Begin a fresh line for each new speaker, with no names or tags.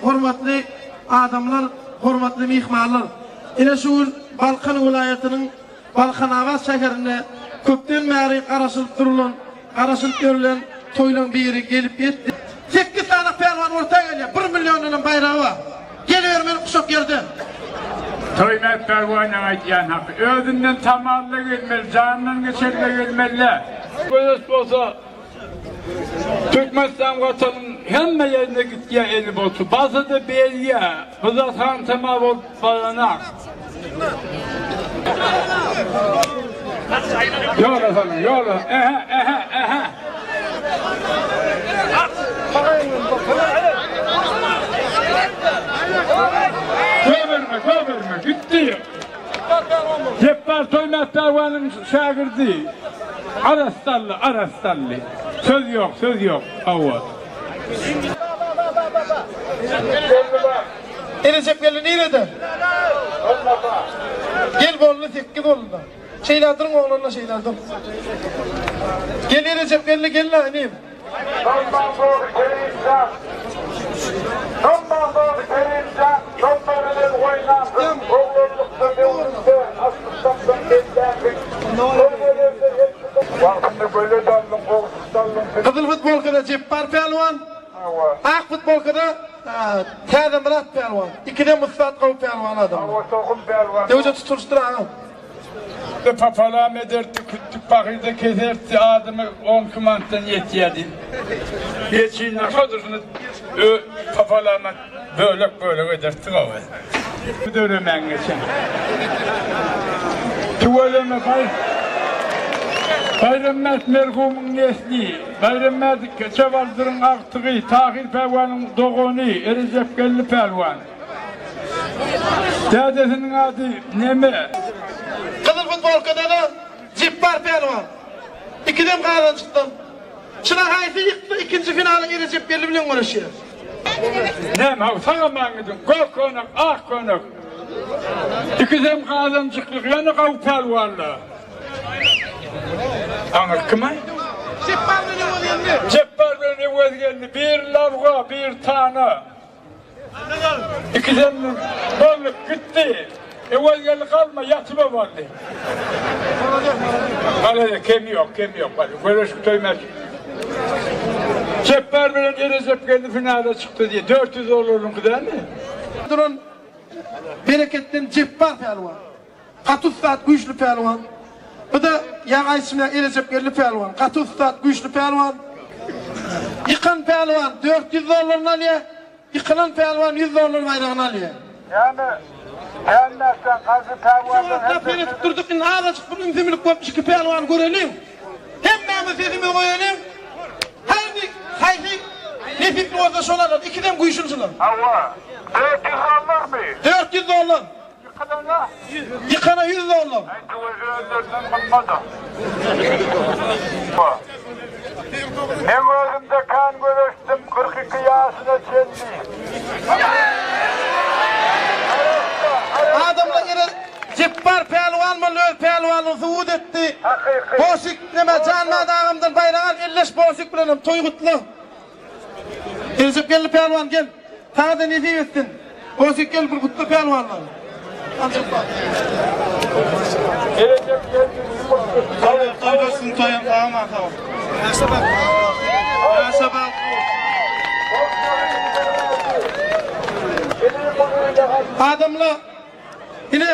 Hormatly adamlar, hormatly myhmanlar! Ine şu gün Balkan welaýatynyň Balkanabat şäherinde köpden bäri garaşylyp durulan, garaşylyp ýörülen toýlaň biri gelip ýetdi. Sekiz sany pälwan orta gelýär, bir milliondanam baýragy bar. Gelibermeli guşak ýerden.
Toýmät pälwanyň aýdýan haky. Özünden tamalla gelmeli, janyndan geçende gelmeli. Göreş bolsa Türkmenistan watanyň hemme ýerine gitýär eli bolsa. Barsa-da berýär. Bu zat hantama bolup baranak. Ýola salyň, ýola. Ähä, ähä, ähä. Köberme, köberme, gitdi. Jepbar Toýmät pälwanyň şägirdi. Arasdally, arasdally. Söz ýok, söz ýok. Hawa.
Erejep geldi nirede? Gel boldy sekiz boldy. Şeýle duruň oglanlar şeýle dur. Gel Erejep geldi gel la inim.
Nomman dogry Kerimjan. Nomman dogry Kerimjan. Nomma bilen oýnansyň oglanlykda döwründe altmyşdan bellänsiň. Könelerden Wagtynda göle daldyň gowşut daldyň.
Gyzyl futbolkada Jepbar pälwan, ak futbolkada Täzemyrat pälwan. Ikidem ussat gowy pälwan adamlar.
Hawa tohum pälwan.
Döwje tutulyşdyr aga.
Papalam ederdi, kütdük pahyr-da keserdi, adamy on iki manatdan ýetýärdi. Geçinler şoduryny ö papalama bölek-bölek ederdik hawa. Döremän geçen. Tüweleme Baý Baýrammärt merhumyň nesli, Baýrammärt Keçebaldyryň agtygy, Tahyr pälwanyň dogany, Erejepgeldi pälwan. Dädesiniň ady neme?
Gyzyl futbolkada-da Jepbar pälwan. Ikidem gazanjykdan. Çyna haýsy ýyksa ikinji finalyň Erejepgeldi bilen göreşýär.
Näme haw sag-aman gidiň. Gök köýnek, ak köýnek. Ikisem gazanjykly, ýöne gawy pälwanlar. Aňyr kim-aý?
Jepbar bilen Öwez geldi.
Jepbar bilen Öwez geldi. Biri lawga, biri tana. Ikisem boldy, gitdi. Öwez geldi galma, ýatyba boldy. Galada kemi ýok, kemi ýok. Göreşip toýmaz. Jepbar bilen Erejep geldi finala çykdy diýe. 400 dollarlyňky dälmi?
Duran bereketden Jepbar pälwan. Gaty ussat güýçli pälwan. Bu-da ýaňy aýdyşym ýaly Erejep Geldi pälwan. Gaty ussat güýçli pälwan. Ýykan pälwan 400 dollaryny alýar. Ýykylan pälwan 100 dollar baýragyny alýar.
Ýagny Hemmäkden garşy pälwanlar
Şu wagtlap seredip durduk indi azajyk bir ümsümlik bolup iki pälwany göreliň. Hemmämiz sesimizi goýalyň. Haýsy haýsy nesipli bolsa şol alar. Ikisem güýçli şular.
Hawa. 400 dollarmy?
400 dollar.
Ýykylana.
Ýykana ýüz dollar.
Aý tüwezi özlerinden gymmat-a. Meň özümde kän göreşdim 42 ýaşyna çenli.
Adamlar ýene Jepbar pälwan boldy öz pälwanlygyny subut etdi.
Hakyky.
Bosik neme Janmät agamdan baýrak al elleş Bosik bilenem toý gutla. Erjep geldi pälwan gel. Saňa-da nesip etsin. Bosik gel bir gutla pälwanlary. Al Jepbar.
Erjep geldi
Sag bol toý bolsun toýuň sag aman sag bol. Ýaşa bagtly bol. Ýaşa bagtly bol. Adamlar ine.